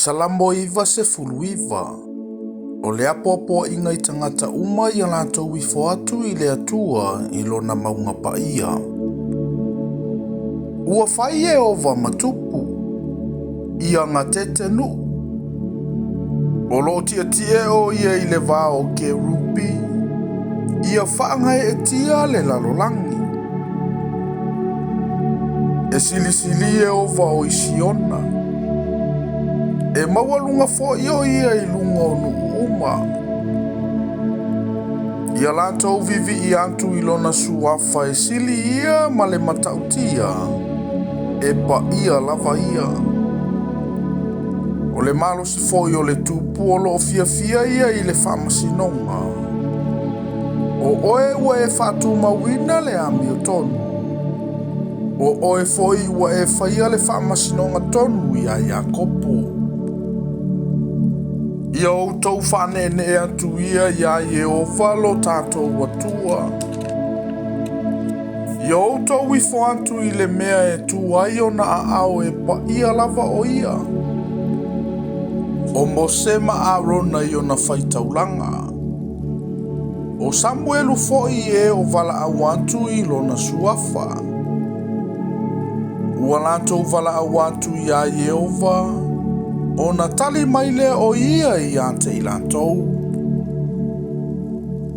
Salamo 99. O le apoapoaiga i tagata uma ia latou ifo atu i le Atua i lona mauga paia. Ua fai Ieova ma tupu, ia gatete nuu. O lo o tietie o ia i le va o kerupi, ia faagaeetia le lalolagi. E silisili Ieova o i Siona. E maualuga foi o ia i luga o nuu uma. Ia latou vivii atu i lona suafa e sili ia ma le matautia, e paia lava ia. O le malosi foi o le tupu o lo o fiafia ia i le faamasinoga. O oe ua e faatumauina le amiotonu. O oe foi ua e faia le faamasinoga tonu iā Iakopo. Ia outou faaneenee atu ia iā Ieova lo tatou Atua. Ia outou ifo atu i le mea e tu ai ona aao e paia lava o ia. O Mose ma Arona i ona faitaulaga. O Samuelu foi i e o valaau atu i lona suafa. Ua latou valaau atu iā Ieova, ona tali mai lea o ia ia te i latou.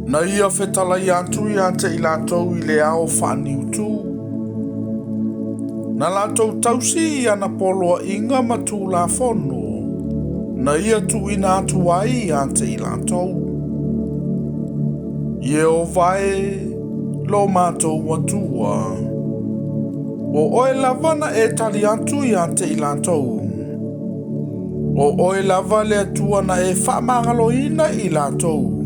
Na ia fetalai atu ia te i latou i le ao faaniutū. Na latou tausi i ana poloaiga ma tulafono, na ia tuuina atu ai ia te i latou. Ieova e, lo matou Atua, o oe lava na e tali atu ia te i latou. O oe lava le Atua na e faamagaloina i latou,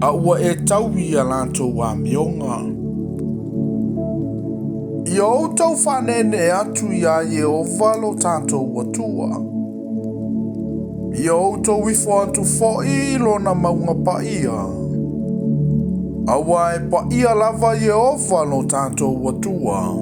a ua e taui ia latou amioga. Ia outou faaneenee atu iā Ieova lo tatou Atua. Ia outou ifo atu foi i lona mauga paia. Aua e paia lava Ieova lo tatou Atua.